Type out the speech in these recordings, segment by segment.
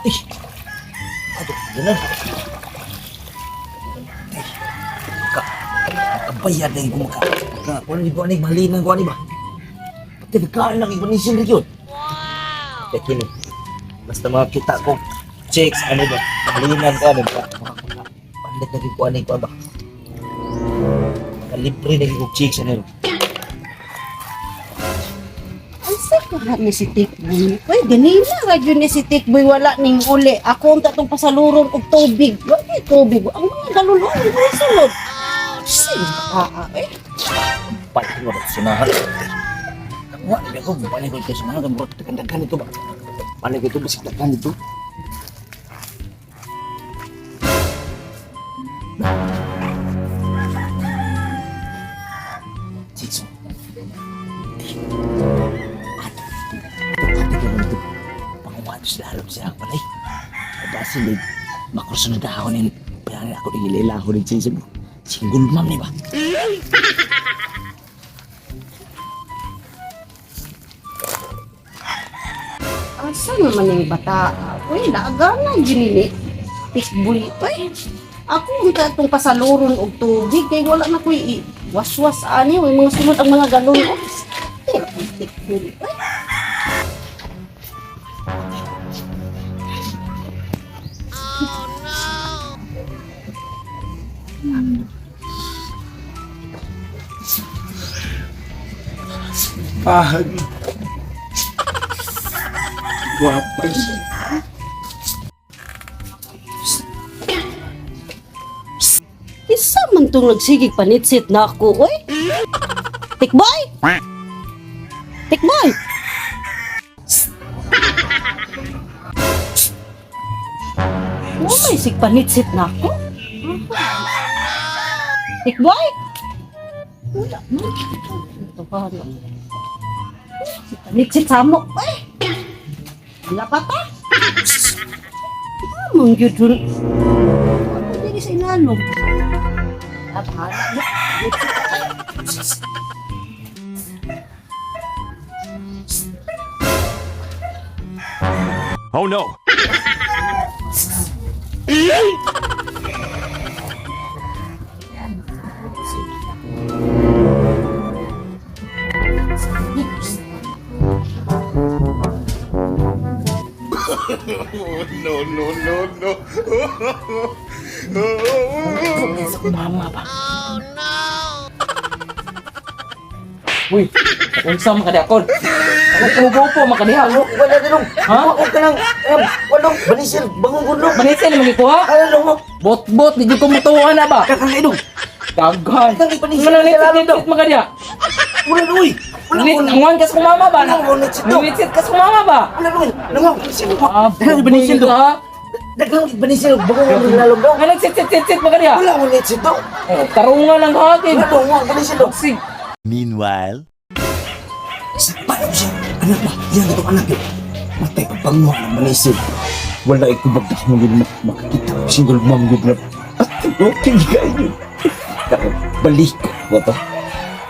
Eh, ato, ganun. Eh, ka, kabayad na yung maka. Ka, kung ano ni malinan ko ani ba? Pati nagkain lang ibanisin rin yun. Wow! Kaya kini, basta makakita ko, chicks, ano ba, malinan ko ano ba, panlit na ko ano ko ba. Kalibre na ko chicks ano. Ang sakit ni si Tikboy. Uy, ganina ra gyud ni si Tikboy wala ning uli. Ako ang tatong pasaluron og tubig. Wala may tubig. Ang mga galulon mga sulod. Sin ah, eh. Palit mo ba sunahan? Nakuha na ko, palit ko ito sunahan, murag daghan ito ba? Palit ko ito, bisig daghan ito. Chicks. Ate ko ito. Pangumatos lalom siya ang palay. Basi ni makurso na dahon ni Kaya ako ni gilila ako ni Chicks. Single mom ni ba? Asa naman yung bata? Uy, laagana gyud ni Tikboy. Uy, ako ang tatong pasaluron og tubig kay wala na ko'y waswas ani. Uy, mga sulod ang mga galon. Oh, Tikboy. Uy. Pahag. Guwapa. Isa man tong nagsigig panitsit na ako, oy. Tikboy! Tikboy! Wala sig panitsit na ako. Tikboy! Wala mo. Ito pa na. Panitsit sa mo, oy. Wala pa ta. Among gyud dun. Ako diri sa inalom. Ah, bahala na. Oh no! No, no, no, no. Sa mama ba? Uy, unsa man kadiha kon? Ako ubo man kadiha. Wala na nung. Ha? Huwag ka lang. Walong. Banisil. Bangong gulong. Manitsin naman gikuha. Ano nung mo? Bot-bot, di jud ko mutuwa na ba? Kakakainong. Daghan. Daghan, panisil. Ano nitsit man kadiha? Wala na uy. Wala Nit, ko na. nanguan ka sa kumama ba? Wala ko nitsit do. Nitsit ka sa kumama ba? Wala na uy. Nanguan. Banisil. Ah, Daghang banisil do. ha? Daghang banisil. Bangong gulong lalong daw. Nga nagsit-sit-sit man kadiha? Wala ko nitsit do. Oh, tarungan lang hagin. Wala ko banisil do. Sig. Meanwhile, Paano siya? Anak ba? Yan itong anak yun. Matay pagpanguha ng banisil. Wala ko magdahong yun makakita ko single mom yun na okay kayo. Pero balik ko ba to?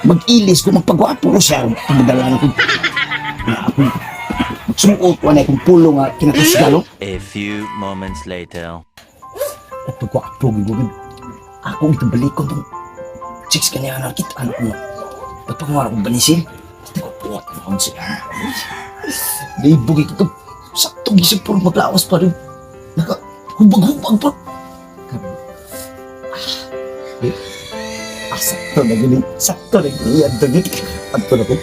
Mag-ilis ko, magpagwapo ko siya. Pagdala ko. Na ako. Magsumuot ko na akong pulo nga kinakusgalo. a few moments later. At pagwapo ko. Ako itong balik ko itong chicks kanya nakita anak ko. Ba't panguha akong banisil? Basta ko puwat na akong sila. Naibugay ko ito. Sakto gising puro maglawas pa rin. Naka, hubag-hubag pa. Kami. Ah, eh. Ah, sakto na gini. Sakto na gini. Anto gini. Anto na ko.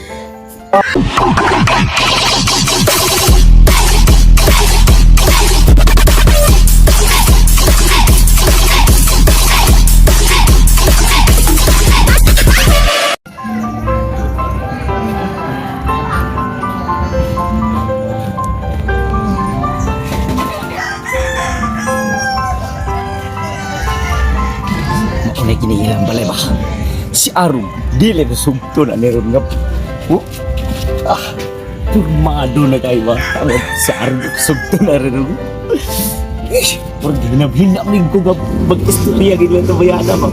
Maunay kinihilang balay ba? Si Arum, dili na sugto na meron nga. Oh, ah, turmado na kayo ba? Ang si Arum, sugto na rin. Eh, murag hinam-hinam rin ko nga mag-istorya ganyan sa bayana ba?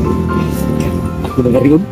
Ako na nga rin.